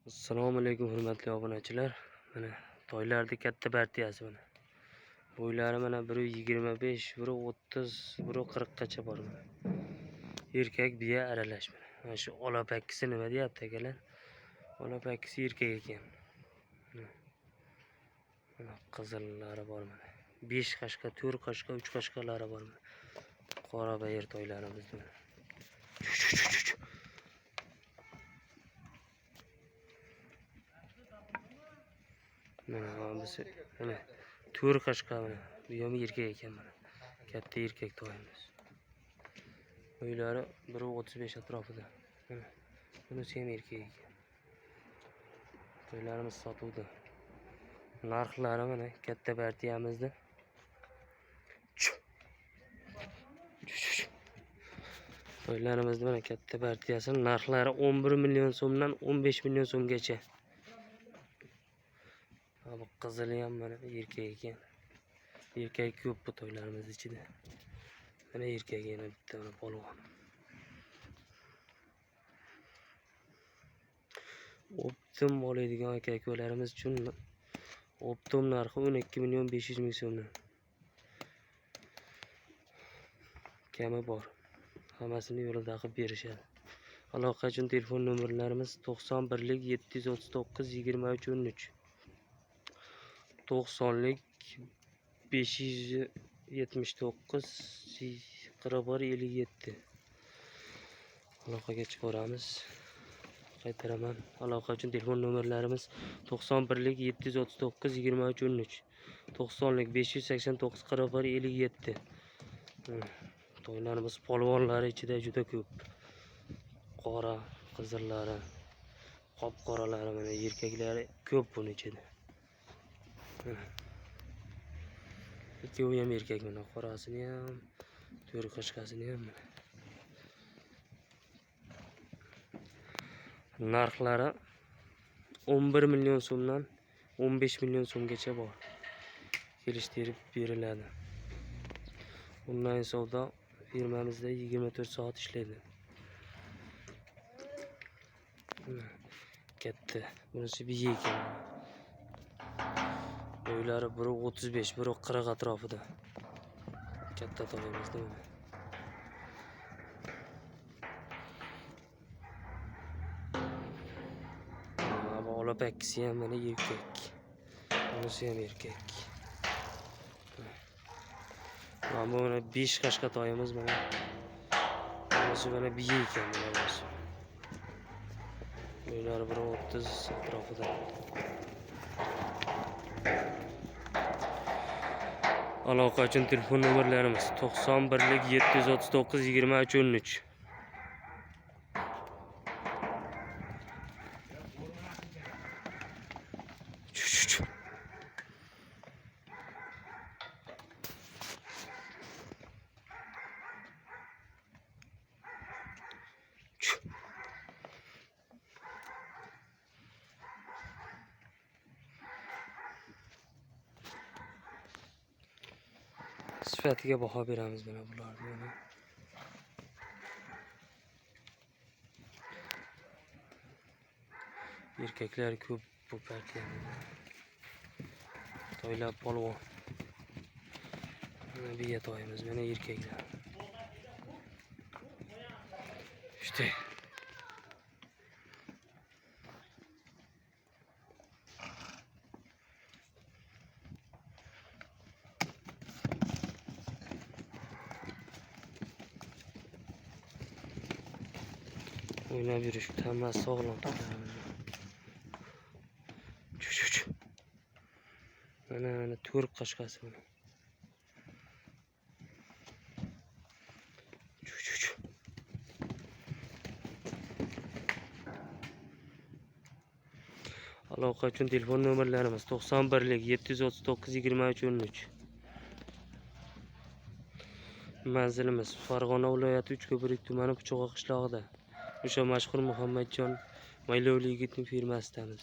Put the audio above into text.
Assalomu alaykum hurmatli obunachilar. Mana toylarning katta partiyasi mana. Bo'ylari mana 1.25, 1.30, 1.40 gacha bor mana. Erkak biya aralash mana. Mana shu olapakkisi nima deyapti akalar? Olapakkisi erkak ekan. Mana qizillari bor mana. 5 qashqa, 4 qashqa, 3 qashqalari bor mana. Qora bayir toylarimiz mana. Mana bu mana 4 qashqa mana. Bu ham erkak ekan mana. Katta erkak toyimiz. Bo'ylari 1.35 atrofida. Mana bunisi ham erkak ekan. Toylarimiz sotuvda. Narxlari mana katta partiyamizda. Toylarimizni mana katta partiyasi narxlari 11 million so'mdan 15 million so'mgacha. Bu qizili ham mana erkak ekan. Erkak ko'p bu toylarimiz ichida. Mana erkak yana bitta mana polvon. Optim oladigan aka-ukalarimiz uchun optim narxi 12 million 500 ming so'mdan. Kami bor. Hammasini yo'lida qilib berishadi. Aloqa uchun telefon nomerlarimiz 91 739 23 13. 90 579 41 57. Aloqaga chiqaramiz. Qaytaraman. Aloqa uchun telefon nomerlarimiz 91 739 23 13. 90 589 41 57. Toylarimiz polvonlari ichida juda ko'p. Qora, qizillari, qop-qoralari mana erkaklari ko'p buni ichida. Ikkovi ham erkak mana, qorasini ham, to'rt qashqasini ham mana. Narxlari 11 million so'mdan 15 million so'mgacha bor. Kelishtirib beriladi. Onlayn savdo firmamizda 24 soat ishlaydi. Katta. Bunisi biya ekan. Bo'ylari 1.35, 1.40 atrofida. Katta toyimizda mana. Bu olapakkisi ham mana erkak. Bunisi ham erkak. Mana bu mana 5 qashqa toyimiz mana. Bunisi mana biya ekan mana bunisi. Bo'ylari 1.30 atrofida. Aloqa uchun telefon nomerlarimiz 91 739 23 13. Sifatiga baho beramiz mana bularni mana. Erkaklar ko'p bu partiyada. Toylar polvon. Mana biya toyimiz, mana erkaklar. İşte. O'ynab yurishibdi, hammasi sog'lom. Mana mana 4 qashqasi mana. Aloqa uchun telefon nomerlarimiz 91 739 23 13. Manzilimiz Farg'ona viloyati Uchko'prik tumani Puchug'a qishlog'ida. O'sha mashhur Muhammadjon Maylovli yigitning firmasidamiz.